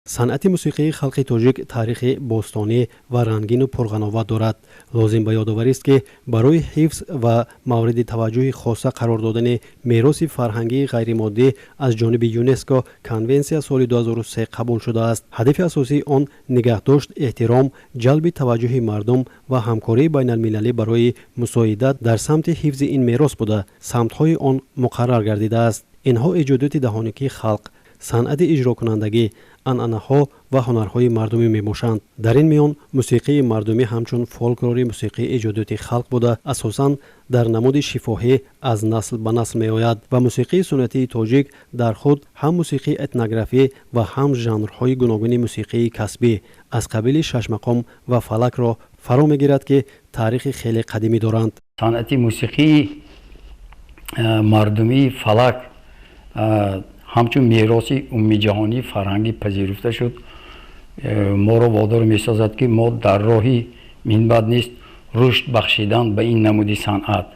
Санъати мусиқии халқи тоҷик таърихи бостонӣ ва рангину пурғановат дорад. Лозим ба ёдоварист, ки барои ҳифз ва мавриди таваҷҷӯҳи хоса қарор додани мероси фарҳангии ғайримоддӣ аз ҷониби ЮНЕСКО конвенсия соли 2003 қабул шудааст. Ҳадафи асосии он нигаҳдошт, эҳтиром, ҷалби таваҷҷӯҳи мардум ва ҳамкории байналмилалӣ барои мусоидат дар самти ҳифзи ин мерос буда, самтҳои он муқаррар гардидааст. Инҳо эҷодиёти даҳоникии халқ, санъати иҷрокунандагӣ, анъанаҳо ва ҳунарҳои мардумӣ мебошанд. Дар ин миён мусиқии мардумӣ ҳамчун фолклори мусиқии эҷодиёти халқ буда, асосан дар намуди шифоҳӣ аз насл ба насл меояд ва мусиқии суннатии тоҷик дар худ ҳам мусиқии этнографӣ ва ҳам жанрҳои гуногуни мусиқии касбӣ аз қабили шашмақом ва фалакро фаро мегирад, ки таърихи хеле қадимӣ доранд. Санъати мусиқии мардумии фалак ҳамчун мероси умумиҷаҳонии фарҳангӣ пазируфта шуд, моро водор месозад, ки мо дар роҳи минбаъд низ рушд бахшидан ба ин намуди санъат,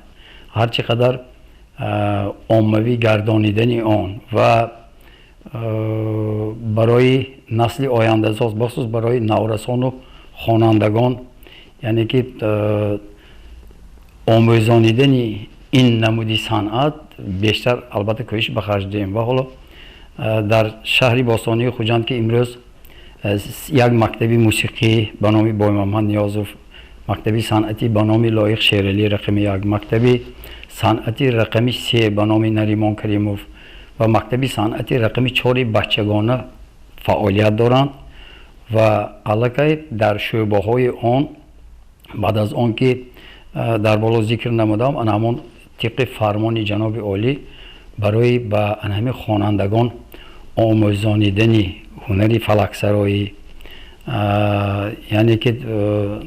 ҳар чӣ қадар оммавӣ гардонидани он ва барои насли ояндасоз, бахусус барои наврасону хонандагон, яъне ки омӯзонидани ин намуди санъат бештар албатта кӯшиш ба харҷ диҳем. Ва ҳоло дар шаҳри бостонии Хуҷанд, ки имрӯз як мактаби мусиқӣ ба номи Боймуҳаммад Ниёзов, мактаби санъатӣ ба номи Лоиқ Шералӣ рақами 1, мактаби санъати рақами 3 ба номи Наримон Каримов ва мактаби санъати рақами 4 бачагона фаъолият доранд ва аллакай дар шӯъбаҳои он баъд аз он ки дар боло зикр намудам, ана ҳамон тибқи фармони ҷаноби олӣ барои ба ҳамин хонандагон омӯзонидани ҳунари фалаксароӣ, яъне ки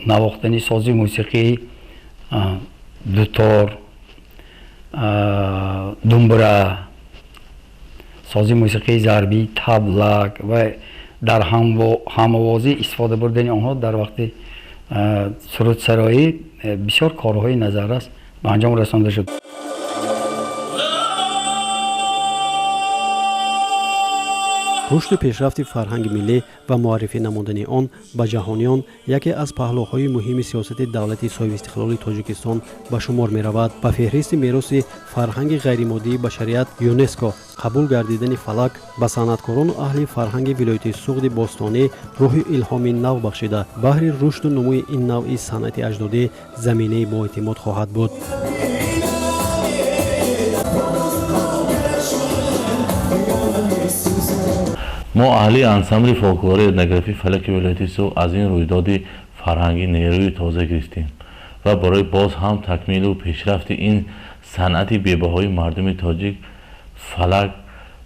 навохтани сози мусиқии дутор, думбра, сози мусиқии зарбӣ, таблак ва дар ҳамовозӣ истифода бурдани онҳо дар вақти сурудсароӣ бисёр корҳои назаррас ба анҷом расонда шуд. Рушду пешрафти фарҳанги миллӣ ва муаррифӣ намудани он ба ҷаҳониён яке аз паҳлӯҳои муҳими сиёсати давлати соҳибистиқлоли Тоҷикистон ба шумор меравад. Ба феҳристи мероси фарҳанги ғайримоддии башарият ЮНЕСКО қабул гардидани фалак ба санъаткорону аҳли фарҳанги вилояти Суғди бостонӣ рӯҳи илҳоми нав бахшида, баҳри рушду нумӯи ин навъи санъати аҷдодӣ заминаи боэътимод хоҳад буд. Мо аҳли ансамбли фолклори этнографии фалаки вилояти Суғд аз ин рӯйдоди фарҳангӣ нерӯи тоза гирифтем ва барои боз ҳам такмилу пешрафти ин санъати бебаҳои мардуми тоҷик фалак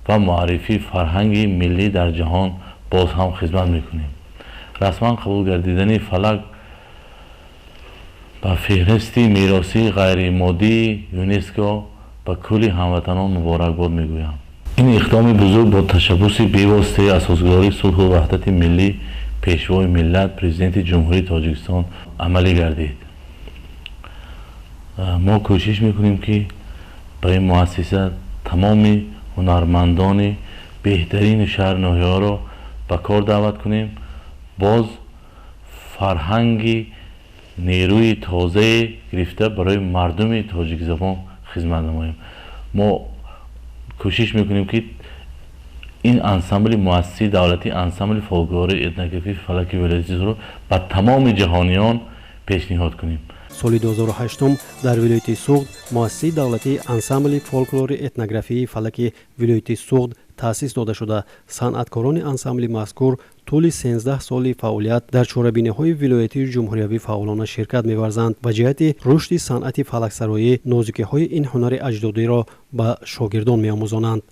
ва муаррифии фарҳанги миллӣ дар ҷаҳон боз ҳам хизмат мекунем. Расман қабул гардидани фалак ба феҳристи меросии ғайримоддии ЮНЕСКО ба кулли ҳамватанон муборакбод мегӯям. Ин иқдоми бузург бо ташаббуси бевоситаи асосгузори сулҳу ваҳдати миллӣ, пешвои миллат, президенти Ҷумҳурии Тоҷикистон амалӣ гардид. Мо кӯшиш мекунем, ки ба ин муассиса тамоми ҳунармандони беҳтарини шаҳр ноҳияҳоро ба кор даъват кунем, боз фарҳанги нерӯи тозае гирифта барои мардуми тоҷикзабон хизмат намоем. Мо кӯшиш мекунем, ки ин ансамбли муассисаи давлатии ансамбли фолклори этнографии фалаки вилояти Суғдро ба тамоми ҷаҳониён пешниҳод кунем. Соли 2008 дар вилояти Суғд муассисаи давлатии ансамбли фолклори этнографии фалаки вилояти Суғд таъсис дода шуда, санъаткорони ансамбли мазкур тӯли 13 соли фаъолият дар чорабиниҳои вилоятию ҷумҳуриявӣ фаъолона ширкат меварзанд ва ҷиҳати рушди санъати фалаксароӣ нозукиҳои ин ҳунари аҷдодиро ба шогирдон меомӯзонанд.